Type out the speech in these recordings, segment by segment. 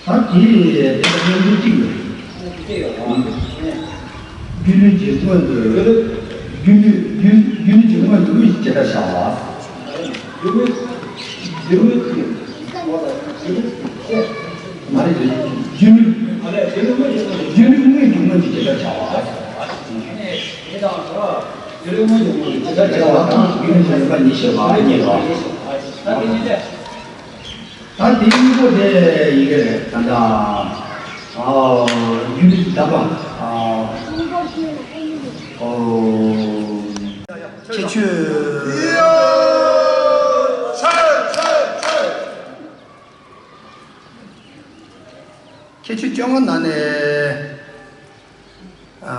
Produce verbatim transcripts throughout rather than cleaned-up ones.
ད་དེ་ད་སྙན་འབུལ་གཅིག་ཡོད། སྒྱུ་ལུས་ཀྱི་སྔོན་དུ། སྒྱུ་ལུས་སྒྱུ་སྒྱུ་ལུས་ཀྱི་སྔོན་དུ་དངོས་གཞི་ཇི་ལྟར་བྱ་བ། སྒྱུ་ལུས་སྒྱུ་ལུས་ཀྱི་མ་རེད། སྒྱུ་ལུས་སྒྱུ་ལུས་སྒྱུ་ལུས་དངོས་ཀྱི་སྔོན་དུ་ཇི་ལྟར་བྱ་བ། ཇི་ལྟར་བྱ་བ་དང་སྒྱུ་ལུས་ཀྱི་ཡོད་པ་ཉིད་བཤད་པ་གཉིས་ལ། ད་དེ་གཉིས་པོ་དེ་ཡི་གེ་རེད། ད་ལྟ་ཨ་རྒྱུད་བདག་པ་ཨ་ཨོ་ཁྱད་ཆོས། ཁྱད་ཆོས་བཅོ་ལྔ་ནང་ནས་ཨ།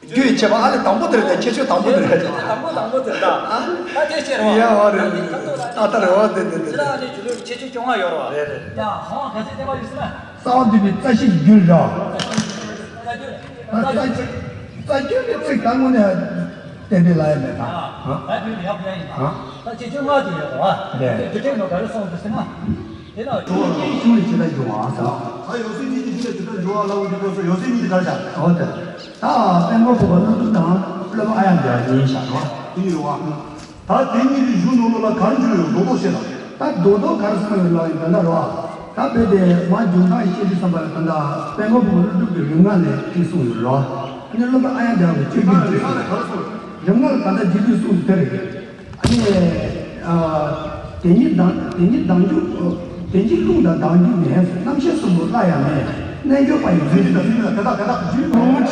རྒྱུ་ཡི་ཁྱད་པར། ཨ་ནི་དང་པོ་དེ་རེད། ད་ཁྱད་ཆོས་དང་པོ་དེ་རེད། དང་པོ་དང་པོ་དེ་ད། ཨ། ད་དེ་བཤད་རོགས། ཡ་ཨོ་རེད། ད་ད་རེད། ཨོ་དེ་དེ་དེ། ཁྱེད་རང་ཨ་ནི་ཇུ་ལུ་ཁྱད་ཆོས་བཅོ་ལྔ་ཡོད་རོགས། རེད་རེད། ཡ་ཧོ་ག་ཚོད་བསྟན་པ་ཡོད་སྲིད་ན། རྩ་བ་འདུས་པའི་རྩ་ཤེས་རྒྱུད་ར། རྩ་རྒྱུད། རྩ་རྒྱུད་ཀྱི་ཚིག་ད་དངོས་གནས་གཏན་འབེབས་ལ་ཡ་མེད་ད། ད་རྒྱུད་ཡག་པོ་ཡིན་ད། ད་ཁྱད་ཆོས་ལྔ་དེ་ཡོད་རོགས། རེད། དེ་དེ་ནོ་ག་རེ་སོང་དུ་ཟེར་ན། དེ་ན་ཡོད་ཀྱི་ཤུགས་ལས་ཇི་ལྟར་འབྱུང་བ་ཟེར། ད་ཡོད་སྲིད་ཀྱི་ཤུགས་ལས་ཇི་ལྟར་འབྱུང་བ་ལ་འོ་དེ་སྐོར་སོགས་ཡོད་སྲིད་ཉིད་དེ་ག་རེ་བྱ། འོ་དེ། ད་དཔལ་མགོན་པོ་པ་ཀླུ་སྒྲུབ་དང་སློབ་དཔོན་ཨཱརྱ་བྱ་གཉིས་བཞག་རོགས། དེ་ཡོད་བ། ད་དེ་གཉིས་ཀྱི་གཞུང་ནང་ལོགས་ལ་ག་རེ་འཇུག་ཡོད། རྡོག་རྡོག་བཤད་དང་། ད་རྡོག་རྡོག་ག་རེ་གསུངས་ཡོད་ལབ་ཡིན་ད་ལྟ་རོགས། ད་དཔེ་དེ་མ་འཇུག་སྟངས་ཤེས་དུས་ཙམ་པ་ལ་ད་ལྟ་དཔལ་མགོན་པོ་པ་ཀླུ་སྒྲུབ་ཀྱི་རིམ་ལྔ་ལས་གཅིག་གསུངས་ཡོད་རོགས། ཨ་ནི་སློབ་དཔོན་ཨཱརྱ་བྱ་གི་སྤྱོད་བརྒྱུད་གཅིག་གསུངས་ཡོད། རིམ་ལྔ་ལ་ད་ལྟ་རྗེ་བཙུན་གསུངས་དེ་རེད། ཨ་ནི། ཨ། དེ་ཉིད་དང་དེ་ཉིད་དང་འཇུག་དེ་ཉིད་རླུང་དང་ལྡང་འཇུག་མེད། རྣམ་ཤེས་གསུམ་པོ་སླར་ཡང་མེད། རྣལ་འབྱོར་པ་ཡི་རྫུན་ཞིག་དང་རྫུན་དང་དེ་དག་དེ་དག་རྫུན་གང་རུང་།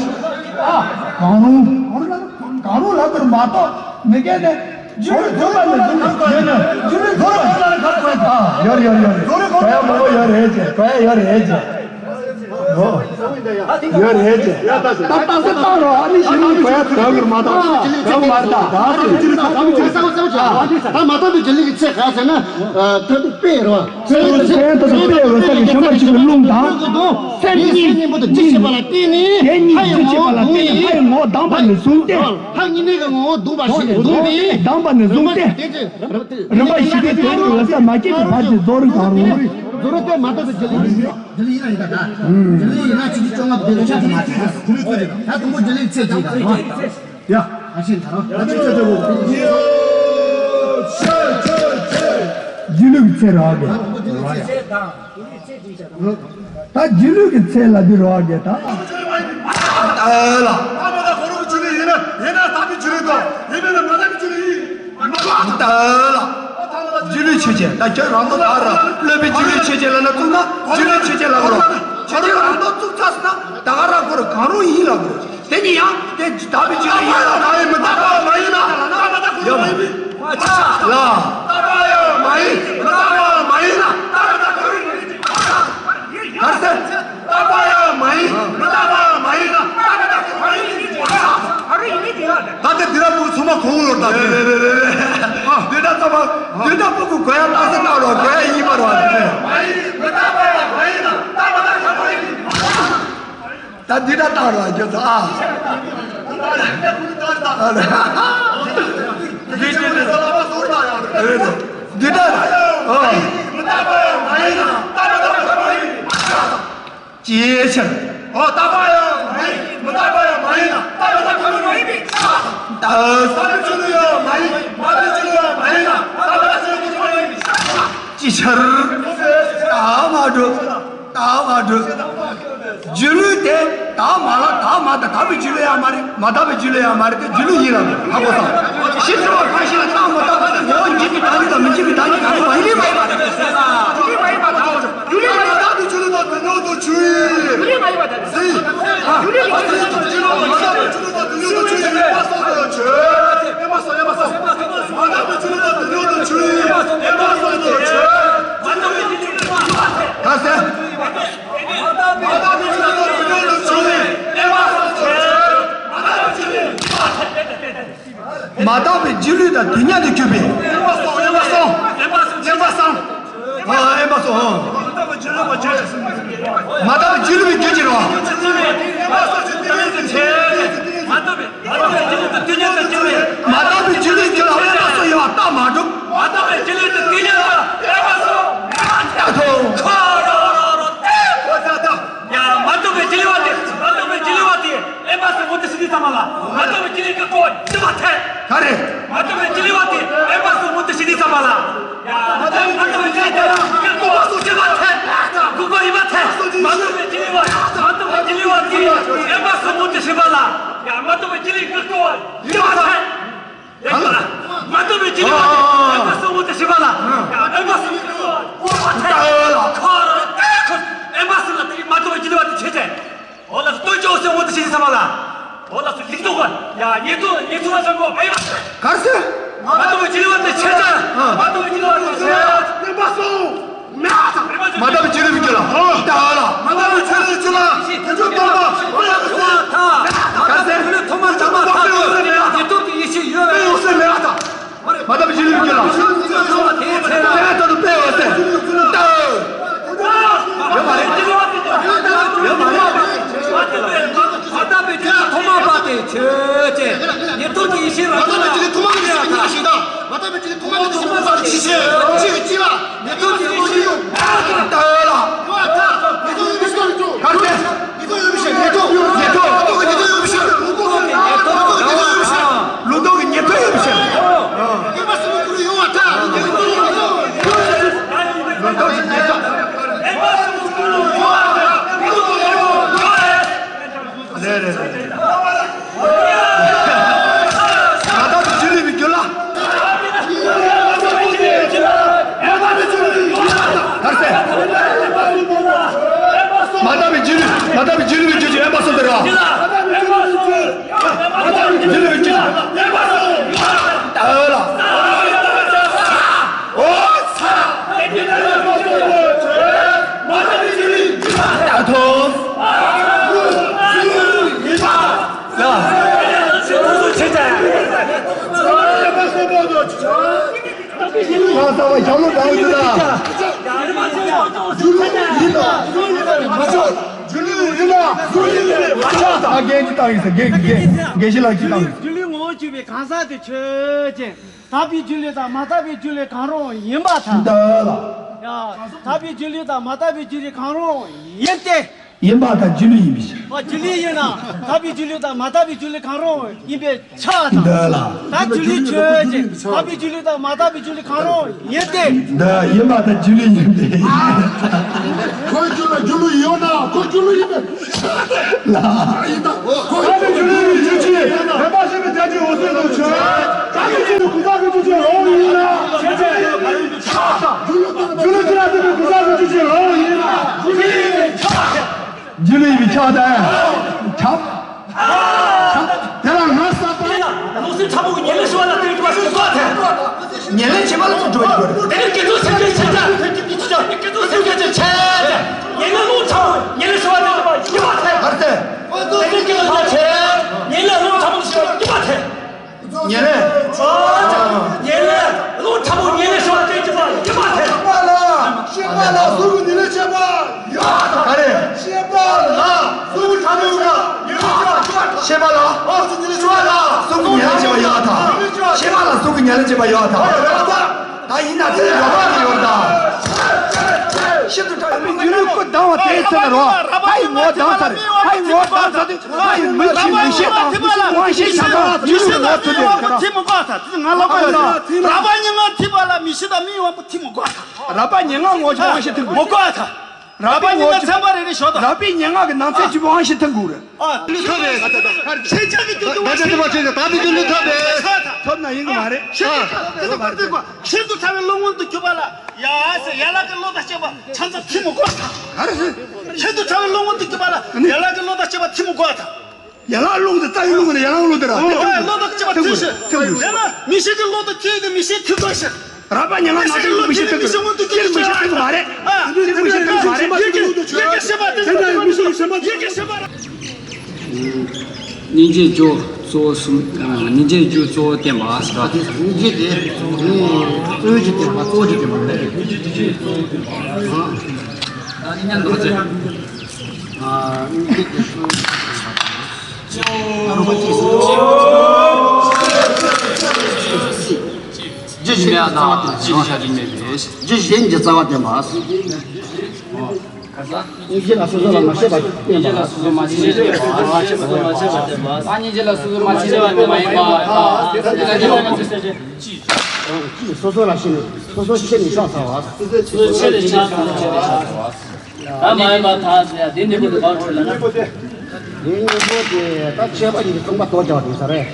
ཨ། གང་རུང་། གང་རུང་ལ་གང་རུང་ལབ་དགོས་མ་གཏོགས་མི་སྐད་ནས། རྫུན་རྫུན་པ་ནི་རྫུན་ཡོད་ནས་རྫུན་རྫུན་པ་ལ་ག་ཚོད། ཨ། ཡོད་རེད་ཡོད་རེད་ཡོད་རེད། གོ་ཡ་མང་པོ་ཡོད་རེད་ཅེས། གོ་ཡ་ཡོད་རེད་ཅེས། ཡོད་རེད་ཅེས། ད་ལྟ་ས་བཏང་རོགས། ཨ་ནི་ཞིག་ནི་བས་དགའ་གིར་མ་གཏོགས་དགའ་མ་རེད་ད། ད་ད་མ་གཏོགས་པའི་རྒྱུ་ལས་ཀྱི་ཚེ་ག་ཟེར་ན། ད་དུ་དཔེ་རོ། ཚེ་དུ་དཔེ་རོ་ས་ཀྱི་ཤོ་མར་ཞིག་གི་རླུང་དང་། སེམས་ཉིད་སྙིང་པོ་དང་ཇི་ཤེས་པ་ལ་བརྟེན་ནས། དེ་ཉིད་ཇི་ཤེས་པ་ལ་བརྟེན་ནས་ལྷའི་ངོ་བོ་དྭངས་པ་ནས་བཟུང་སྟེ། ལྷ་གཉིས་ལས་ཀྱི་ངོ་བོ་དུ་བ་ཞིག་བཟུང་སྟེ། དྭངས་པ་ནས་བཟུང་སྟེ། རིམ་པ་བཞི་པའི་དོན་དུ་ལ་ས་མ་སྐྱེས་པའི་བར་གྱི་རྫོགས་རིམ་གང་རུང་། རྫོགས་རིམ་དཔེ་མ་གཏོགས་པའི་རྒྱུ་ལས་ཀྱི་ཚེ། རྒྱུ་ལས་ཡིན་ན་ད། རྒྱུ་ལས་ཡིན་ན་ཆུ་ཚོད་བཅོ་ལྔ་བདུན་ལ་ཆ་ཚང་མ་ཚིག་ད། ད་དང་པོ་རྒྱུ་ལས་ཚེ་གཅིག་དང་། ཡ། ཨ་ཤེས་ད་རོ། ད་ཆུ་ཚོད་བཅོ་ལྔ་བདུན། རྒྱུ་ལུགས་ཚེ་རག་གི། ད་རྒྱུ་ལུགས་ཚེ་དང་། ད་རྒྱུ་ལུགས་ཀྱི་ཚེ་ལ་འདི་རོགས་གི་ད། ཨ་ལ། ཨ་མ་ད་ཁོ་རང་གི་རྒྱུ་ལུགས་ཡིན་ན་ཡིན་ན་ད་གི་རྒྱུ་ལུགས་དང་ཡིན་མིན་ན་མ་ད་གི་རྒྱུ་ལུགས་ཡིན། ད་ལ། རྒྱུ་ལུགས་ཆོས་ཅན། ད་ཁྱོད་རང་ཚོ་ད་ར་སློབ་པའི་རྒྱུ་ལུགས་ཆོས་ཅན་ལ་ན་བཙུགས་ན་རྒྱུ་ལུགས་ཆོས་ཅན་ལ་ངོ་། ཆོས་ཅན་ལ་རང་ཚོ་བཙུགས་ཚར་སོང་ན་ད་ག་རང་ཁོ་རང་གང་རུང་ཡིན་ལ་ངོ། དེ་ཉིད་ཡང་དེ་ད་བི་ཆོས་ཡིན་ལ་ད་ཡིན་མི་ད་ག་མ་ཡིན་ན་ད་ལ་ན་ད་ད་ཁོ་རང་མ་ཡིན་མི། ཡོད་མ། ལ། ད་ག་ཡང་མ་ཡིན་མི་ད་ག་མ་ཡིན་ན་ད་ག་ད་ཁོ་རང་མ་ཡིན། གར་སེ། ད་ག་ཡང་མ་ཡིན་མི་ད་ག་མ་ཡིན་ན་ད་ག་ད་ཁོ་རང་མ་ཡིན། འདི་ལྟར་བཏང་རོགས་རྒྱུ་ཚ་ཨ། འདི་ལྟར་ཨ། ཅིའི་ཕྱིར། ཨོ། རྟག་པ་ཡང་མ་ཡིན། མི་རྟག་པ་ཡང་མ་ཡིན་ན། རྟག་པ་དང་ཁ་མི་རུང་ཡིན་པས། ད་ས་བོན་ཆུ་ལུག་ཡང་མ་ཡིན། མ་བོན་ཆུ་ལུག་ཡང་མ་ཡིན་ན། རྟག་པ་དང་ཁ་མི་རུང་ཡིན་པས། ཅིའི་ཕྱིར། རྟག་མ་གྲུབ། རྟག་མ་གྲུབ། སྒྱུ་ལུས་དེ་རྟག་མ་ལ་རྟག་མ་དང་རྟག་པའི་སྒྱུ་ལུས་ཡང་མ་རེད། མ་རྟག་པའི་སྒྱུ་ལུས་ཡང་མ་རེད་དེ། སྒྱུ་ལུས་ཡིན་ལ་ཧ་གོ་སོང་། ཤེས་བྱ་བ་གང་ཞིག་ལ་རྟག་མ་རྟག་པ་དང་ངོ་བོ་འཇིག་པའི་བདག་ཉིད་དང་མི་འཇིག་པའི་བདག་ཉིད་གང་རུང་བ་ཡིན་པས་མ་ཡིན་པ་དེ། སྒྱུ་ལུས་མ་ཡིན་པ་དང་། སྒྱུ་ལུས་མ་ཡིན་པ་དང་། སྒྱུ་ལུས་མ་ཡིན་པ་དང་། སྒྱུ་ལུས་མ་ཡིན་པ་དང་། སྒྱུ་ལུས་མ་ཡིན་པ་དང་། མ་དག་པའི་སྒྱུ་ལུས་དང་དེ་ཉིད་དུ་གྱུར་པའི། ཨ། དབེན་པ་སོང་། ཨ། དབེན་པ་སོང་། ཨ། མ་དག་པའི་སྒྱུ་ལུས་པའི་རྒྱུ་ཅི་རུང་། མ་དག་པའི་སྒྱུ་ལུས་དང་དེ་ཉིད་དུ་གྱུར་པའི། མ་དག་པའི་སྒྱུ་ལུས་ཀྱི་ལ་དབེན་པ་སོང་ཡོད་པ་རྟག་མ་གྲུབ། མ་དག་པའི་སྒྱུ་ལུས་དང་དེ་ཉིད་དུ་དབེན་པ་སོང་། རྟག་མཐོང་། ཁོ་རོ་རོ་རོ་ཏེ། ཡ། མ་རྟོགས་པའི་སྒྱུ་ལུས་པ་དེ། མ་རྟོགས་པའི་སྒྱུ་ལུས་པ་དེ་དབེན་པ་སོང་མུ་སྟེགས་ཞི་བདེའི་ས་མ་ལ། མ་རྟོགས་པའི་སྒྱུ་ལུས་ཀྱི་སྒོ་ཕྱེ་བ་ཐལ། ག་རེ། མ་རྟོགས་པའི་སྒྱུ་ལུས་པ་དེ་དབེན་པ་སོང་མུ་སྟེགས་ཞི་བདེའི་ས་མ་ལ། ཡ། མ་རྟོགས་པའི་སྒྱུ་ལུས་པ་དེ་ཀྱི་སྒོ་ཕྱེ་བ་ཐལ། སྒོ་ཡིན་པ་ཐལ། མ་རྟོགས་པའི་སྒྱུ་ལུས་པ། མ་རྟོགས་པའི་སྒྱུ་ལུས་པ་དེ་དབེན་པ་སོང་མུ་སྟེགས་ཞི་བ་ལ། ཡ། མ་རྟོགས་པའི་སྒྱུ་ལུས་ཀྱི་སྒོ་ཕྱེ་བ་ཐལ། མ་རྟོགས་པའི་སྒྱུ་ལུས་པ་དེ་དབེན་པ་སོང་མུ་སྟེགས་ཞི་བ་ལ། དབེན་པ་སོང་མུ་སྟེགས་ཞི་བ་ལ། ཁོ་རང་དེ་ཁོ་དབེན་པ་སོང་ལ་དེ་མ་རྟོགས་པའི་སྒྱུ་ལུས་པ་དེ་ཆོས་ཅན། འོ་ལགས་སོ། སྟོན་ཅོག་སེ་མུ་སྟེགས་ཞི་བདེའི་ས་མ་ལ། འོ་ལགས་སོ། ལེགས་རྟོགས་པ། ཡ། ཉེས་རྟོགས་ཉེས་རྟོགས་པ་ཚང་མ་ཕེབས་པ། གར་སེ། མ་རྟོགས་པའི་སྒྱུ་ལུས་པ་དེ་ཆོས་ཅན། མ་རྟོགས་པའི་སྒྱུ་ལུས་པ་དེ་ཆོས་ཅན། དབེན་པ་སོང་། མ་དག་པའི་སྒྱུ་ལུས་པའི་རྒྱུད་ལ། ད་ལ། མ་དག་པའི་སྒྱུ་ལུས་རྒྱུད་ལ། དེ་ཚོ་ལྟ་བ། ཨོ་ཡ། ག་ཟེར། ཐོག་མར་དག་པ་ཐག་ཆོད་ཡོད་པའི་ཉེར་ཐོབ་ཀྱི་ཡེ་ཤེས་ཡོད་པས། ཡོད་སེམས་མེད་ཨ་ཐག་མ་དག་པའི་སྒྱུ་ལུས་རྒྱུད་ལ། དེ་ཚེ་ལ། དེ་ལྟར་དུ་དཔེ་འོད་གསལ། ཡོད་མ་རེད། ཡོད་མ་རེད། མ་དག་པའི་སྒྱུ་ལུས་ཐོག་མ་པ་དེ་ཆོས་ཅན། ཉེར་ཐོབ་ཀྱི་ཡེ་ཤེས་རང་ཆོས་ལ་ཐོག་མ་པའི་སྒྱུ་ལུས་ཐོག་མ་པའི་སྒྱུ་ལུས་ཞིག་དང་། མ་དག་པའི་སྒྱུ་ལུས་ཐོག་མ་པའི་སྒྱུ་ལུས་ཅི་ཞིག་ཅི་ལ། ཉེར་ཐོབ་ཀྱི་ཡེ་ཤེས་ཡོད། ད་ལ། ཡོད་ཨ་ཐག་ཉེར་ཐོབ་ཡོད་པའི་ཕྱིར། ག་རེ། ཉེར་ཐོབ་ཡོད་པའི་ཕྱིར། ཉེར་ཐོབ། ཉེར་ཐོབ། ལུགས་ལྡོག་གི་ཉེར་ཐོབ་ཡོད་པའི་ཕྱིར། ལུགས་ལྡོག་གི་ཉེར་ཐོབ་ཡོད་པའི་ཕྱིར། དབེན་པ་སོང་མུ་སྟེགས་ཡོད་ཨ་ཐག་ལུགས་ལྡོག་གི་ཉེར་ཐོབ། རེད་རེད་རེད། མ་དག་པའི་སྒྱུ་ལུས་པའི་རྒྱུད་ལ། ག་རེ་ཟེར། མ་དག་པའི་སྒྱུ་ལུས། མ་དག་པའི་སྒྱུ་ལུས་པའི་རྒྱུད་ཀྱི་དབེན་པ་སོང་དེ་རེད་བ། སྒྱུ་ལུས་པའི་རྒྱུད། ད་ལ། ཨོ་ཚ། ད་ཐོ། ཡ། ཁ་ས་བ་ཞབས་ལོ་འདྲ་བོ་ཞིག་ལ། སྒྱུ་ལུས་ཡིན་ལ། སྒྱུ་ལུས་ཡིན་ལ། སྒྱུ་ལུས་ཡིན་ལ། ཨ། རྒན་གྱིས་བཏང་ཡིན་ཟེར། རྒན། རྒན་ཞིག་ལགས་ཀྱིས་བཏང་ཡིན། སྒྱུ་ལུས་ངོ་བོར་གྱུར་པའི་གང་ཟག་དེ་ཆོས་ཅན། དག་པའི་སྒྱུ་ལུས་དང་མ་དག་པའི་སྒྱུ་ལུས་གང་རུང་ཡིན་པར་ཐལ། འདོད་ལ། ཡ། དག་པའི་སྒྱུ་ལུས་དང་མ་དག་པའི་སྒྱུ་ལུས་གང་རུང་ཡིན་ཏེ། ཡིན་པར་ཐལ། སྒྱུ་ལུས་ཡིན་པའི་ཕྱིར། ཨ། སྒྱུ་ལུས་ཡིན་ན་དག་པའི་སྒྱུ་ལུས་དང་མ་དག་པའི་སྒྱུ་ལུས་གང་རུང་ཡིན་པས་ཁྱབ་པར་ཐལ། འདོད་ལ། ད་སྒྱུ་ལུས་ཆོས་ཅན། དག་པའི་སྒྱུ་ལུས་དང་མ་དག་པའི་སྒྱུ་ལུས་གང་རུང་ཡིན་ཏེ། འདོད། ཡིན་པར་ཐལ། སྒྱུ་ལུས་ཡིན་པས། ཁོའི་རྒྱུད་ལ་སྒྱུ་ལུས་ཡོད་ན་ཁོ་སྒྱུ་ལུས་ཡིན་པས། ལ། ཡིན་ད། ཁོ་སྒྱུ་ལུས་ཡིན་པའི་རྒྱུ་ཅན། དེ་འདྲ་ཞིག་ནི་བརྒྱ་བྱིན་འོད་གསལ་དུ་བྱོན། དག་པའི་སྒྱུ་ལུས་ཀུན་བཟང་གི་རྒྱུ་ཅན་རང་ཡིན་ན། སྒྱུ་ལུས་ཅི་ལ་ལྟོས་པའི་ཀུན་བཟང་གི་རྒྱུ་ཅན་རང་ཡིན་ན། སྒྱུ་ལུས་ཡིན་པས་ཁྱབ་པར་ཐལ། ཁྱབ། ཁྱབ། དེ་ལ་ང་ས་པ། ལུགས་སྲོལ་ཕྲ་མོ་གི་ཉེར་ལེན་ཞི་བ་ལ་ལྟོས་པའི་སྒྲུབ་པ་ཞིག་དགོས་ཐལ། ཉེར་ལེན་ཞི་བ་ལ་སྒྲུབ་པ་ཞིག་དགོས། དེ་ནི་དགེ་ཚུལ་སེམས་ཅན་ཆེ་ཆ། དགེ་ཚུལ་སེམས་ཅན་ཆེ་ཆ། ཉེར་ལེན་རླུང་ཕྲ་མོ་ཉེར་ལེན་ཞི་བ་ལ་ལྟོས་པ་ཡིན་པར་ཐལ། བར་ཐལ། དེ་ནི་དགེ་ཚུལ་ཕྲ་ཆེ། ཉེར་ལེན་རླུང་ཕྲ་མོ་ཞི་བ་ཡིན་པར་ཐལ། ཉེར་ལེན། ཉེར་ལེན། རླུང་ཕྲ་མོ་ཉེར་ལེན་ཞི་བ་ལ་ལྟོས་པ་ཡིན་པར་ཐལ། ཤེས་པ་ལ། ཤེས་པ་ལ་གཟུགས་ཀྱི་ཉེར་ལེན་བྱེད་པ་ཡོད། ག་རེ། ཤེས་པ་ལ་གཟུགས་ཕྲ་མོ་ཡོད། ཤེས་པ་ལ། ཨོ་ཙི་ཙི་ལི་ཤུ་ཨ་ལ། སུ་གི་ཉལ་ལ་བྱེད་པ་ཡོད་ཨ་ཐ། ཤེས་པ་ལ་སུ་གི་ཉལ་ལ་བྱེད་པ་ཡོད་ཨ་ཐ། ད་ཡིན་ན་དེ་ཡོད་པ་མི་ཡོད་ད། ཤིན་ཏུ་ཕྲ་བའི་མི་རྒྱུ་ནི་ཀུན་ལྡང་བ་དེ་ཚེ་ན་རོ། ཕ་ཡི་ངོ་ལྡང་ཚར། ཕ་ཡི་ངོ་ལྡང་ཚར་དུས་ཕ་ཡི་མི་ཤེས་མི་ཤེས་དང་མི་ཤེས་དབང་ཤེས་བྱ་དང་མི་ཤེས་ངོ་ཚུལ་དེ་ཁ་ཐི་མི་གོ་ཐ། ང་ལ་གོ་ཡོད་ད། ར་པ་ཉི་ང་ཐི་པ་ལ་མི་ཤེས་དང་མི་ཡོང་པོ་ཐི་མི་གོ་ཐ། ར་པ་ཉི་ང་ངོ་ཅི་དབང་ཤེས་ཐི་མི་གོ་ཐ། ར་པའི་ངོ་ཚན་པ་རེ་རེ་ཤོག་དང་། ར་པའི་སྙན་ངག་གི་ནང་ཚན་བཅུ་པོ་དབང་ཤེད་ཐོན་དགོས་རེད། ཨ། ལུས་ཐོབ་རེད། ཁྱེད་ཅག་གི་རྒྱུ་དུ་བ་ད་ཅི་ཐོབ་ཅི་ད་ད་དུ་རྒྱུ་ལུས་ཐོབ་རེད། ཐོབ་ན་ཡིན་གི་མ་རེད། ཤེས་ཐོབ་ཐོབ་ཐོབ་ཐོབ་ཤེས་ཐོབ་ཐོབ་བློ་མངོན་དུ་གྱུར་པ་ལ་ཡ་ཟེར་ཡ་ལ་གི་བློ་དང་བཅས་པ་ཆང་ཚ་ཐི་མོ་གོ་ཐ། ག་རེ་ཟེར། ཤེས་ཐོབ་ཐོབ་བློ་མངོན་དུ་གྱུར་པ་ལ་ཡ་ལ་གི་བློ་དང་བཅས་པ་ཐི་མོ་གོ་ཐ། ཡ་ལ་རླུང་དེ་རྩ་ཡི་རླུང་ནས་ཡ་ལ་རླུང་དེ་ར། ཨོ་ཡ་བློ་དང་བཅས་པ་ཐི་ཤེས། ཡ་ལ་མི་ཤེས་ཀྱི་བློ་དང་བཅས་ཏེ་མི་ཤེས་ཐི་གོ་ཤེས། ར་པ་ཉན་ང་ན་ཅིག་མི་ཤེས་ཐུབ་ཀྱི་ཅིག་མི་ཤེས་ཐུབ་ཀྱི་མ་རེད། ཅིག་མི་ཤེས་ཐུབ་ཀྱི་མ་རེད། ཡི་གེ་ཤེས་པ་དེ་ཡི་གེ་ཤེས་པ་ར། སྙིང་རྗེ་རྒྱུ་གཙོ་བོ་གསུམ། སྙིང་རྗེ་རྒྱུ་གཙོ་བོ་བསྟན་པ་ཟེར་བ། སྙིང་རྗེ་དེ་གཙོ་བོ་གི་བསྟན་པ་གཙོ་བོ་གི་བསྟན་པ་རེད། སྙིང་རྗེ་རྒྱུ་གཙོ་བོ་བསྟན་པ། ད་ནི་མཉམ་དུ་ཟེར། སྙིང་རྗེ་རྒྱུ་གཙོ་བོ་བསྟན་པ། རྒྱུ་གཞན་གྱི་རྩ་བ་བསྟན་པ། རྒྱུ་གཞན་གྱི་རྩ་བ་བསྟན་པ། སྙིང་རྗེ་ལ་སོ་སོ་ལ་མ་བྱས་པ་བསྟན་པ། སོ་སོ་ལ་མ་བྱས་པ་བསྟན་པ། སོ་སོ་ལ་མ་བྱས་པ་བསྟན་པ། སྙིང་རྗེ་ལ་སོ་སོ་མ་བྱས་པ་མ་ཡིན་པ། སོ་སོ་ལ་ཤེས་ནས་སོ་སོ་ཆེ་ནས་ཆགས་ཚར་བ། སོ་སོ་ཆེ་ནས་ཆགས་ཚར་བ། ད་མ་ཡིན་པ་ཐག་ཟེར་ཡ་དེ་གཉིས་པོ་དེ་ག་བར་ཁྲིད་ལ་ན། དེ་གཉིས་པོ་དེ་ད་ཆད་པ་ཡིན་གྱི་གསུངས་པ་ལྟོ་རྒྱག་དེ་ས་རེད།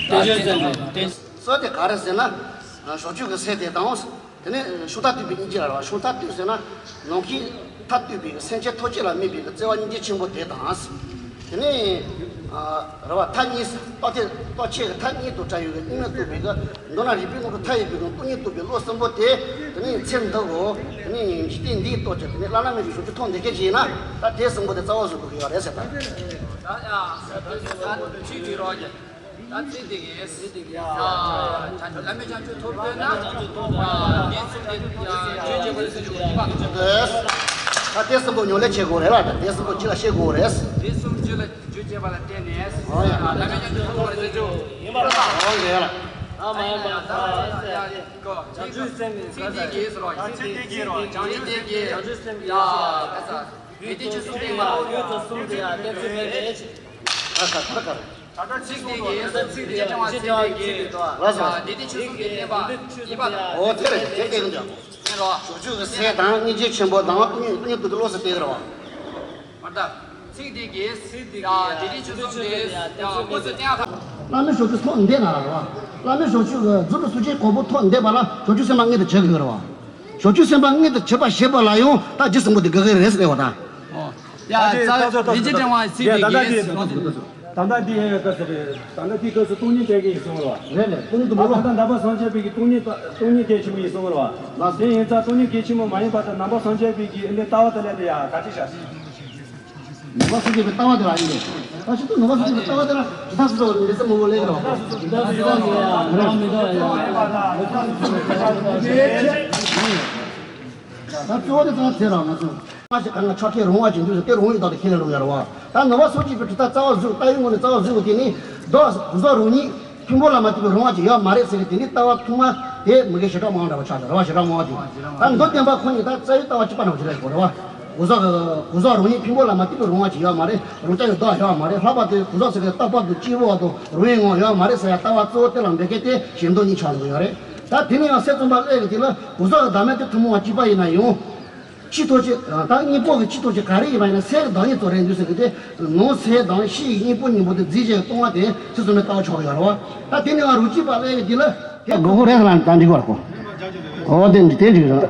དེ་བརྗོད་ཚན་དེ། སྲོལ་དེ་ག་རེ་ཟེར་ན། ཞོགས་ཇོ་གི་སྲས་དེ་དང་། དེ་ནས་ཤུགས་མཐའ་གཏུགས་པའི་སྙིང་རྗེ་ལ་རེད་བ། ཤུགས་མཐའ་གཏུགས་ཟེར་ན། ནམ་མཁའི་མཐའ་གཏུགས་པའི་སེམས་ཅན་ཐམས་ཅད་ལ་དམིགས་པའི་བརྩེ་བ་སྙིང་རྗེ་ཆེན་པོ་དེ་དང་། དེ་ནས། རེད་བ། མཐའ་གཉིས། རྟོག་བཅས་རྟོག་བཅས་ཀྱི་མཐའ་གཉིས་དུ་བྲལ་བའི་གཉིས་མེད་རྟོགས་པའི་གི་མདོར་ན་རིག་པའི་དངོས་གྲུབ་མཐའ་ཡས་པའི་གི་སྟོང་ཉིད་རྟོགས་པའི་བློ་གསུམ་པོ་དེ། དེ་ནས་ཚེ་འདི་གོ། དེ་ནས་འཇིག་རྟེན་འདིའི་སྟོབས་ཀྱིས་དེ་ནས་བླ་ན་མེད་པའི་ཞབས་ཀྱུ་ཐོབ་འདི་སྐད་ཅེ་ན། ད་དེ་གསུམ་པོ་དེ་རྩ་བ་བཟོ་དགོས་ཀྱི་ཡོད་རེད་ཟེར་ད། ད་ཚིག་དེ་གིས། ཡ། བྱང་ཆུབ་བླ་མེད་བྱང་ཆུབ་ཐོབ་འདོད་ན། ཨ། འདི་གསུམ་དེ་ཡ་རྗེས་བརྗོད་པ་ཞིག་ཡོད་པ། ད་དེ་གསུམ་པོ་ཉམས་ལེན་བྱེད་དགོས་རེད་ལ། ད་དེ་གསུམ་པོ་ཅི་ལ་ཤེས་དགོས་རེད། དེ་གསུམ་ཅི་ལ་རྗེས་བརྗོད་པ་ལ་བརྟེན་ནས། ཨོ་ཡ། བླ་མེད་བྱང་ཆུབ་ཐོབ་པར་བྱེད་ཆོག་ཡིན་པ་ལ། ཨོ་ཡ་ལ། ཨ་མ་ཡ་མ་ད་ཡ་ཡ། བྱང་ཆུབ་སེམས་ནི་ཚིག་དེ་གིས་ཟེར་བ། བྱང་ཆུབ་སེམས་དེ་གིས། བྱང་ཆུབ་སེམས་དེ་ཡ་ཡ་ད་ས། དེ་དེ་ཆོས་གསུམ་ལྡན་པ། ཡོད་དོ་གསུམ་དེ་ཡང་གཏན་ཚིགས་མེད་པའི་ཕྱིར། ད་ས་ཁ་ཁ། ཚིག་དེ་གིས། ཚིག་དེ་ཡང་ཚིག་དེ་གིས། ལ་ས། དེ་དེ་ཆོས་གསུམ་གྱི་བསྟན་པ་ཡིན་པ་དང་། ཨོ་དེ་རེད། དེ་སྐད་ཀྱང་འདྲ། ཡིན་རོ། ཞབས་ཀྱུ་གི་སྲས་དང་སྙིང་རྗེ་ཆེན་པོ་དང་སྟོང་ཉིད་སྟོང་ཉིད་རྟོགས་པའི་བློ་ཟེར་དེ་རེད་བ། མ་ད། ཚིག་དེ་གིས། ཚིག་དེ་གིས། དེ་དེ་ཆོས་གསུམ་གྱི་དངོས་སུ་བསྟན་ཡག་ག། བླ་མེད་ཞབས་ཀྱུ་ཐོབ་འདོད་ན་རེད་བ། བླ་མེད་ཞབས་ཀྱུ་གི་རྫུ་འཕྲུལ་སུ་ཅན་གོ་པོ་ཐོབ་འདོད་པ་ལ་ཞབས་ཀྱུ་སེམས་དཔའ་མངོན་དུ་བྱེད་དགོས་རེད་བ། ཞབས་ཀྱུ་སེམས་དཔའ་མངོན་དུ་བྱེད་པ་ཞེས་པ་ལ་ཡང་ད་རྗེས་ཟིན་པོ་དེ་དགོས་ཀྱི་རེད་ཟེར་བ་དང་། ཡ་ད་ལྟ་ད་ལྟ་འདི་ཡི་སྐབས་སུ་རེད། ད་ལྟ་འདི་ཡི་སྐབས་སུ་སྟོང་ཉིད་བསྟན་གྱི་ཡིན་གསུངས་རེད་བ། རེད་རེད། སྟོང་ཉིད་ད་ལྟ་ནང་པ་སངས་རྒྱས་པའི་གི་སྟོང་ཉིད་སྟོང་ཉིད་གལ་ཆེན་པོ་ཡིན་གསུངས་རེད་བ། དེ་ཡིན་ཙང་སྟོང་ཉིད་གལ་ཆེན་པོ་མ་ཡིན་པ་དང་ནང་པ་སངས་རྒྱས་པའི་གི་འདི་ལྟ་བ་དེ་ལས་དེ་ཡ་ག་ཅི་བྱ། ནང་པ་སངས་རྒྱས་པའི་ལྟ་བ་དེ་ལ་ཡིན་ཏེ། ད་ཕྱི་དྲོ་ནང་པ་སངས་རྒྱས་པའི་ལྟ་བ་དེ་ལ་ཇི་ལྟར་སོ་སོ་འདི་ཚོ་མང་པོ་གླེང་རོགས། ད་གཙོ་བོ་དེ་ཚང་ཚེ་རང་ང་ཚོ། ང་ཞིག་གང་ང་ཆོག་མཁན་རང་དབང་ཅན་འདུག་ཟེར་ཏེ་རང་ཡུལ་དག་ཏུ་ཁས་ལེན་རུང་ཡ་རེད་བ། ད་ནང་པ་སངས་རྒྱས་པའི་གྲུབ་མཐའ་རྩ་བ་བཟུང་ལྟ་བའི་ངོས་ནས་རྩ་བ་བཟུང་བ་དེ་ནི་བདག་གཟུགས་སོགས་རང་ཉིད་ཕུང་པོ་ལ་མ་ལྟོས་པའི་རང་དབང་ཅན་ཡོད་མ་རེད་ཟེར་གི་དེ་ནི་ལྟ་བ་ཐོག་མ་དེ་མི་དགེ་བྱེ་བྲག་སྨྲ་བ་འདྲ་བ་ཆགས་ཀྱི་རེད་བ། བྱེ་བྲག་སྨྲ་བ་དེ། ད་མདོ་བསྟན་པ་ཁོ་ནི་ད་རྩ་བའི་ལྟ་བ་གཅིག་པ་འདྲ་བ་ཅིག་རེད་གོ་རེད་བ། གཟུགས་སོགས་གཟུགས་སོགས་རང་ཉིད་ཕུང་པོ་ལ་མ་ལྟོས་པའི་རང་དབང་ཅན་ཡོད་མ་རེད། རང་རྐྱ་ཡི་བདག་ཡོད་མ་རེད། ལྷག་པར་དུ་གཟུགས་སོགས་ཀྱི་རྟག་པར་དུ་སྐྱེས་བུ་བ་དང་རང་ཡུལ་ངོ་ཡོད་མ་རེད་ཟེར་ཡ་ལྟ་བ་གཙོ་བོ་དེ་ལ་འབད་མཁན་དེ་གཞན་དོན་གཉིས་ཆགས་འགྲོ་གི་ཡོད་རེད། ད་དེ་ནས་ཡང་སྲས་བཙུན་པ་ཀླུ་ཡི་དེ་ལ་གཟུགས་སོགས་ཀྱི་བདག་མེད་དེ་ཐུན་མོང་བ་གཅིག་པ་ཡིན་ན་ཡང་། ཕྱི་ཐོག་ཅིག་ད་གཉེན་པོ་གི་ཕྱི་ཐོག་ཅིག་ག་རེ་ཡིན་པ་ཡིན་ན་སྲས་ཀྱི་བདག་ཉིད་ཙམ་རེད་འདུག་ཟེར་གི་དེ། ནང་སྲས་དང་ཕྱི་ཡི་གཉེན་པོ་གཉིས་པོ་དེ་རྫས་གཞན་གྱིས་སྟོང་བ་དེ་ཚུལ་གསུམ་པའི་ལྟ་བ་ཆགས་ཀྱི་ཡོད་རེད་བ། ད་དེ་ནས་ཡང་རོ་གཅིག་པ་ཀླུ་ཡི་དེ་ལ། དེ་དགོས་མཁོ་རེད་ལ་ད་འགྲིག་པར་གོ། འོ་དེ་འདི་དེ་འགྲིག་རེད།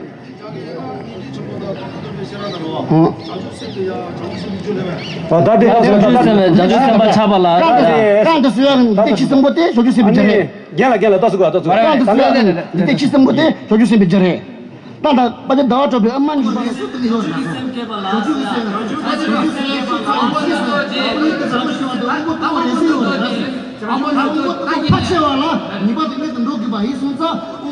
ཨོ། ད་དེ་བྱང་ཆུབ་སེམས་དཔའ་བྱང་ཆུབ་སེམས་དཔའ་ཆགས་པ་ལ། གང་དུ་གང་དུ་སུ་ཡང་འདི་ཆོས་གསུམ་པོ་དེ་བྱང་ཆུབ་སེམས་དཔའི་རྒྱུ་རེད། རྒན་ལ་རྒན་ལ་ལྟ་སུ་ག་ལྟ་སུ། གང་དུ་སུ་ཡང་འདི་ཆོས་གསུམ་པོ་དེ་བྱང་ཆུབ་སེམས་དཔའི་རྒྱུ་རེད། ད་ད་པ་ཏི་ཟླ་བ་གྲགས་པའི་ཨ་མ་ནི། ཕ་ཆེ་བ་ལ་ཉེས་པ་དེ་མེད་དུ་འགྲོ་དགོས་པ་ཡིན་སོང་ཙང་།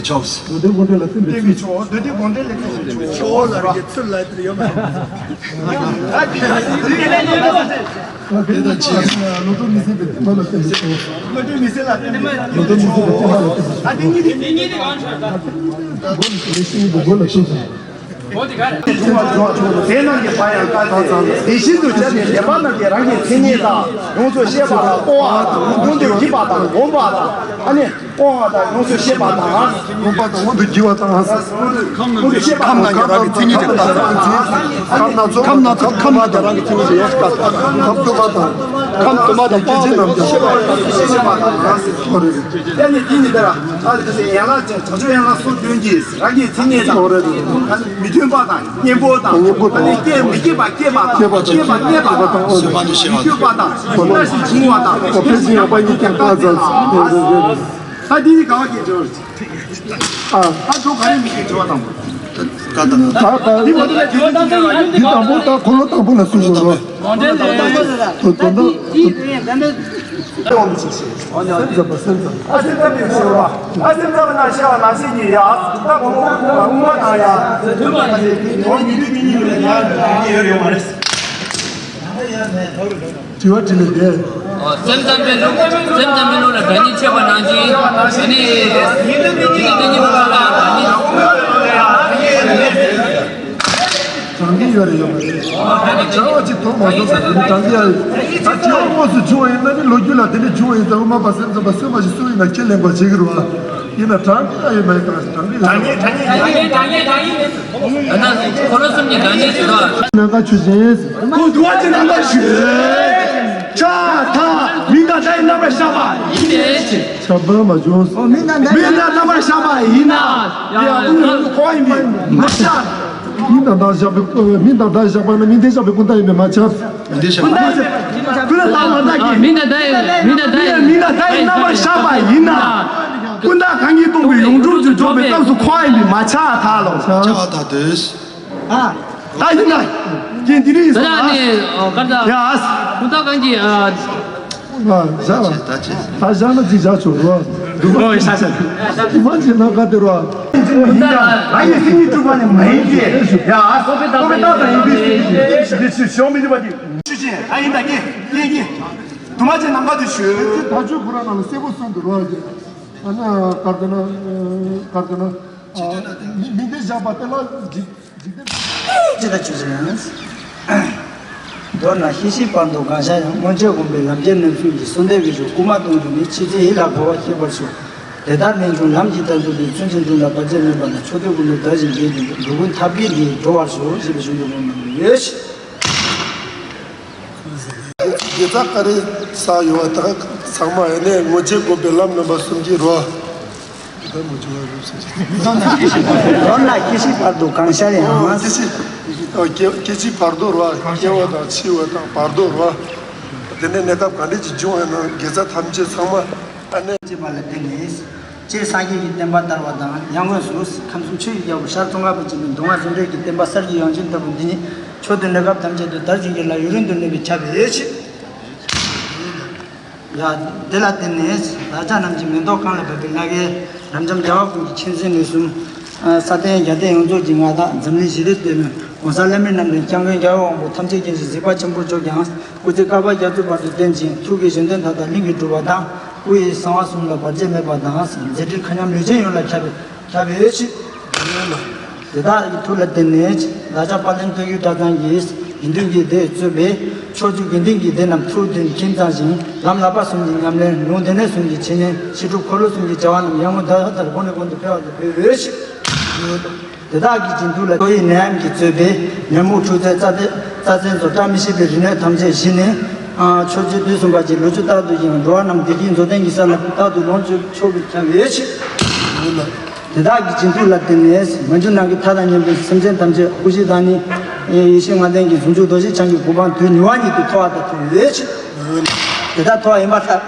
པའི་ཕྱོགས། མདོ་སྡེ་དགོངས་འགྲེལ་ལ་བརྟེན་པའི་ཚུལ། མདོ་སྡེ་དགོངས་འགྲེལ་ལ་བརྟེན་པའི་ཚུལ། ཆོས་ལ་རིགས་ཀྱི་ཚུལ་ལ་ཡོད་མ་རེད། ཨ་དེ་དེ་དེ་དེ་ལོ་ཏོག་མི་ཟད་པའི་བསྟན་པ་ལ་བརྟེན་པའི་ཕྱོགས། ལོ་ཏོག་མི་ཟད་ལ་བརྟེན་པའི། ལོ་ཏོག་མི་ཟད་པའི་བསྟན་པ་ལ་བརྟེན་པའི་ཕྱོགས། ཨ་དེ་གཉིས་དེ་དེ་གཉིས་དེ་གང་ཆོད། མགོ་ལ་ཤིང་གི་མགོ་ལ་ཐུག་སོང་། དེ་ནང་གི་བར་ཡང་བཀའ་སྩལ། དེ་བཞིན་དུ་བྱས་ནས་བདེན་པ་རྣམས་ཀྱི་རང་གི་མཚན་ཉིད་དང་། ཡོངས་སུ་ཤེས་པ་དང་སྤོང་བ་དང་། མངོན་དུ་བགྱིས་པ་དང་བསྒོམ་པ་དང་། ཨ་ནི་སྤོང་བ་དང་ཡོངས་སུ་ཤེས་པ་དང་། བསྒོམ་པ་དང་མངོན་དུ་བགྱིས་པ་དང་། མངོན་དུ་ཤེས་པ་དང་། ཁམས་རྣམས་ཀྱི་རང་གི་མཚན་ཉིད་ཀྱི་བརྟག་པ། ཁམས་སྣ་ཚོགས། ཁམས་སྣ་ཚོགས། ཁམས་རྣམས་ཀྱི་རང་གི་མཚན་ཉིད་ཀྱི་ཡོངས་སུ་བརྟག་པ། ཁམས་དུ་མ་དང་སྤོང་བ་དང་ཡོངས་སུ་ཤེས་པ་དང་། ཡང་ནི་དེ་ནི་དེ་ལ་ཨ་ནི་ཡན་ལག་ཅན། བྱང་ཆུབ་ཡན་ལག་སོ་བདུན་གྱི་རང་གི་མཚན་ཉིད་དང་། མི་མཐུན་པ་དང་། གཉེན་པོ་དང་། གཉེན་པོ་དང་། ཨ་ནི་སྐྱེ་མི་སྐྱེ་པ་སྐྱེས་པ་དང་། སྐྱེས་པ་སྐྱེས་པ་གནས་པ་དང་། བཟོད་པ་དང་ཞི་བ། མི་འགྱུར་བ་དང་། ཕན་ཚུན་ཡོད་པ་ཉིད་ཀྱང་བཀག་ཅིང་། ད་འདི་ནི་ག་བ་གི་འབྱོར། ཨ་ད་འགྲོ་ག་རེ་མི་འགྱུར་འབྱོར་བ་དང་། ད་ད་ད་ད་འདི་མ་འདི་ལ་འགྱུར་བ་དང་འགྱུར་བ། འདི་དང་པོ་ད་འཁོར་ལོ་དང་པོ་ལ་གསུངས་དགོས་རེད་བ། དོན་དུ་སེམས་ཙམ་པ་སེམས་ཙམ། ཨ་སེམས་ཙམ་པའི་ཤེས་པ། ཨ་སེམས་ཙམ་པ་ན་ཤེས་པ་ནང་བཞིན་གྱི་ཡ། ད་གོང་མ་དང་ཡ། འོ་ཉིད་དུ་ཉིད་ཉིད་ལ་ཡ་ཡོད་ཡོད་མ་རེད། དྲི་བ་དྲིས་ལན་དེ། སེམས་ཙམ་པའི་ལུགས། སེམས་ཙམ་པའི་ལུགས་ལ་སྒྲ་ཉིད་ཆོད་པ་ནང་བཞིན། ཨ་ནི་ཉིད་དུ་ཉིད་ཉིད་ལ་ཡང་སྒྲ་ཉིད། གྲངས་ཀྱི་ཡོད་རེད་ཡོད་མ་རེད། གྲངས་པ་ཅིག་མཐོང་མ་སོང་ཟེར་དུས་ནི་གྲངས་ཀྱི་ཡ། ད་སྐྱེ་བ་དངོས་སུ་བྱུང་བ་ཡིན་ན་ནི་ལོ་རྒྱུས་ལ་དེ་ནི་བྱུང་བ་ཡིན་ཙང་། དབུ་མ་པ་སེམས་ཙམ་པ་སུས་མ་ཤེས་སུ་ཡིན་ན་ཁས་ལེན་པ་བྱེད་ཀྱི་རེད་བ། ཡིན་ན་གྲངས་ཀྱི་ཡ་ཡོད་མ་ཡིན་གང་ཞིག་གྲངས་ཀྱི་ཡ། ད་ལྟ་འཁོར་ལོ་གསུམ་གྱི་གྲངས་ཉིད་ཟེར་བ། ནམ་མཁའ་ཆུ་ཆེན། ཁོང་དུ་བ་ཅན་རྣམ་པར་ཞུ། ཆ་ད་མིང་དང་བརྡ་ཡི་རྣམ་པར་ཤར་བ་ཡིན་ཏེ། ཁྱབ་པ་མ་བྱུང་། མིང་དང་བརྡ་ཡི་རྣམ་པར་ཤར་བ་ཡིན་ན། ཡང་ཁོང་དུ་འཁོར་བ་ཡིན་པས་མ་ཁྱབ། མིང་དང་བརྡ་བཞག་པའི། མིང་དང་བརྡ་བཞག་པ་ན་མིང་དེ་བཞག་པའི་ཀུན་བརྟགས་ཡིན་པས་མ་ཁྱབ། མིང་དེ་བཞག་པ། ཀུན་བརྟགས་མ་བརྟགས་ཀྱི། མིང་དང་བརྡ་ཡི། མིང་དང་བརྡ་ཡི། མིང་དང་བརྡ་ཡི་རྣམ་པར་ཤར་བ་ཡིན་ན། ཀུན་བརྟགས་གང་གིས་སྟོང་པའི་ཡོངས་གྲུབ་ཏུ་འཇོག་པའི་སྐབས་སུ་འཁོར་བ་ཡིན་པས་མ་ཁྱབ་པར་ཐལ་ལོ། ཁྱབ་པར་ཐལ་ཏེ། ཨ། ད་ཡིན་ན། རྐྱེན་འདི་རིགས་སོང་ཨ། ད་ནི་ཨ་ཀར་ད། ཡ། ཀུན་བརྟགས་གང་གིས་ཨ། ཨ་བཞག་ལ། ད་བཞག་ན་ཅིག་བཞག་ཆོག་རོ། འདུག་གོ་ཡི་ཤ་ཤ། དུ་མ་ཅིག་ན་ག་དེ་རོ། ཡིན་ཀྱང་རང་གི་སེམས་ཉིད་གྲུབ་པ་ནི་མ་ཡིན་ཏེ། ཡ། ཀོ་པེ་ཏ་ས་ཡིན་པའི་སེམས་ཉིད་དེ་ཞུ་ཞོ་མི་འདུག་པ་དེ། ཆུ་ཆེན་ཨ་ཡིན་ད་ཀྱེ་ཀྱེ་ཀྱེ། དུ་མ་ཅིག་ནམ་མཁའ་དེ་ཞུ། ད་ཆོས་ཁོ་རང་ནང་ལ་གསལ་པོ་གསུངས་འདུག་རོ། ཨ་ན་གར་དེ་ན་གར་དེ་ན། མི་མི་འདི་བཞག་པ་དེ་ལ་འཇིག་འཇིག་རྟེན། ཅི་ལྟར་བྱུང་ཟེར་ཡང་། མདོར་ན་ཤེས་བྱའི་བར་དུ་གང་ཤར་ཡང་། སྔོན་ཆད་གོམས་པའི་ལམ་ཁྱེར་རྣམ་གསུམ་གྱི། གསོལ་འདེབས་ཀྱི་གཞུང་བསྐུལ་མ་གཏོང་རྒྱུ་ནི། མཆིས་ཚེ་ཡིད་ལ་འགོ་བ་ཤེས་པར་ཞུ། དེ་ལྟར་རྨད་བྱུང་ལམ་གྱི་རྟ་མཆོག་འདི། ཚུན་ཆད་འགྲུབ་ལ་བར་ཆད་མེད་པ་དང་། ཕྱོགས་དུས་ཀུན་ཏུ་དར་ཞིང་རྒྱས་ཏེ། འགྲོ་ཀུན་ཐབས་མཁས་འདི་ཡིས་སྒྲོལ་བར་ཤོག་ཅེས་པའི་གཞུང་ལུགས་གནང་ཡོད། དགེ་རྩ་ག་རེ་བསགས་ཡོད་པ་དག་ཚང་མ་ཡེ་ནས་སྔོན་ཆད་གོམས་པའི་ལམ་རྣམ་པ་གསུམ་གྱི་རོ། མདོར་ན་སྐྱེ་ཤི་བར་དུ་གང་ཤར་ཡང་། སྐྱེ་ཤི་བར་དུ་རོ། སྐྱེ་བ་དང་འཆི་བ་དང་བར་དུ་རོ། དེ་ནས་གནས་སྐབས་ག་འདྲ་ཅིག་བྱུང་བ་ཡིན་ན་དགེ་རྩ་ཐམས་ཅད་ཚང་མ་ཨ་ནེ། ཅེས་པ་ལ་བརྟེན་ནས། སྤྱིར་སངས་རྒྱས་ཀྱི་བསྟན་པ་དར་བ་དང་། ཡར་ངོས་སུ་ཁམས་གསུམ་ཆོས་ཀྱི་རྒྱལ་པོ་ཤར་ཙོང་ཁ་པ་ཆེན་པོའི་མདོ་སྔགས་ཟུང་འབྲེལ་གྱི་བསྟན་པ་གསར་བརྗེའི་ཡོངས་འཛིན་ལྟ་བུ་འདི་ཉིད། མཆོག་ཏུ་གནས་སྐབས་ཐམས་ཅད་དུ་དར་ཞིང་རྒྱས་ལ་ཡུན་རིང་དུ་གནས་པའི་ཆར་འབེབས་ཆེད། ཡ། དེ་ལ་བརྟེན་ནས་བདག་ཅག་རྣམས་ཀྱི་མེ་ཏོག་གང་ལ་བབས་པའི་སྣ་ཁའི་རབ་འབྱམས་རྒྱལ་བ་ཀུན་གྱི་མཁྱེན་བརྩེ་ནུས་གསུམ། ས་སྟེང་རྒྱལ་བསྟན་ཡོངས་རྫོགས་ཀྱི་མངའ་བདག་འཛམ་གླིང་ཞི་བདེའི་ལྟད་མོ་༸གོང་ས་ལྷ་མིའི་རྣམ་འདྲེན་སྐྱབས་མགོན་རྒྱལ་བའི་དབང་པོ་ཐམས་ཅད་མཁྱེན་ཅིང་གཟིགས་པ་ཆེན་པོ་མཆོག་ཀྱང་། སྐུ་ཚེ་བསྐལ་པ་བརྒྱ་ཚོའི་བར་དུ་བརྟན་ཅིང་། ཐུགས་ཀྱི་བཞེད་དོན་མཐའ་དག་གླིང་གིས་གྲུབ་པ་དང་། སྐུ་ཡི་གསང་བ་གསུམ་ལ་བར་ཆད་མེད་པ་དང་། མཛད་འཕྲིན་མཁའ་མཉམ་ལུས་ཅན་ཡོངས་ལ་ཁྱབ་པའི་ཁྱབ་པའི་ཕྱིར། དེ་དག་གི་མཐུ་ལ་བརྟེན་ནས། བདག་ཅག་དཔལ་ལྡན་སྟོད་ཀྱི་གྲྭ་ཚང་གིས་དགེ་འདུན་གྱི་སྡེ་གཙོས་པའི་ཕྱོགས་བཅུའི་དགེ་འདུན་གྱི་སྡེ་རྣམས་ཐུགས་མཐུན་ཁྱིམ་ཚང་བཞིན། ལམ་བསླབ་པ་གསུམ་གྱི་ཉམས་ལེན། ལུང་སྡེ་སྣོད་གསུམ་གྱི་འཆད་ཉན། ཕྱི་སྒྲུབ་འཁོར་ལོ་གསུམ་གྱི་བྱ་བ་རྣམས་ཡར་ངོའི་ཟླ་ལྟར་གོང་ནས་གོང་དུ་འཕེལ་བར་དུ་འབད་འོས་ཤིག་དེ་དག་གི་སྦྱིན་བདུད་ལ་ཏོག་དབྱིབས་ནད་ཡམས་ཀྱིས་གཙོས་པའི་ཉོན་མོངས་འཁྲུགས་རྩའི་རྩ་རྩ་ཚན་སོགས་བཀྲ་མི་ཤིས་པའི་རིམས་ནད་ཐམས་ཅད་ཞི་ནས། ཕྱོགས་བཅུ་དུས་གསུམ་པ་གྱི་ལོ་རྒྱུས་ལྟར་དུ་ཡང་འགྲོ་བ་རྣམས་བདེ་སྐྱིད་མཛོད་ལྡན་གྱི་ས་ལ་རྟག་ཏུ་ལོངས་སྤྱོད་ཆོག་པའི་ཁྱབ་ཡོད་ཕྱིར། དེ་དག་གི་སྦྱིན་བདུད་ལ་བརྟེན་ནས་མ་གྱུར་ནམ་མཁའི་མཐའ་དང་མཉམ་པའི་སེམས་ཅན་ཐམས་ཅད་སྐུ་བཞི་དང་ནི་ཡེ་ཤེས་ལྔ་ལྡན་གྱི་ཟུང་འཇུག་རྡོ་རྗེ་འཆང་གི་གོ་འཕང་དུས་ཉི་མ་ཉིད་དུ་ཐོབ་པ་དང་ཐུག་ཡོད་ཕྱིར། དེ་ལྟར་ཐོབ་པ་ཡིན་པར་ཐལ།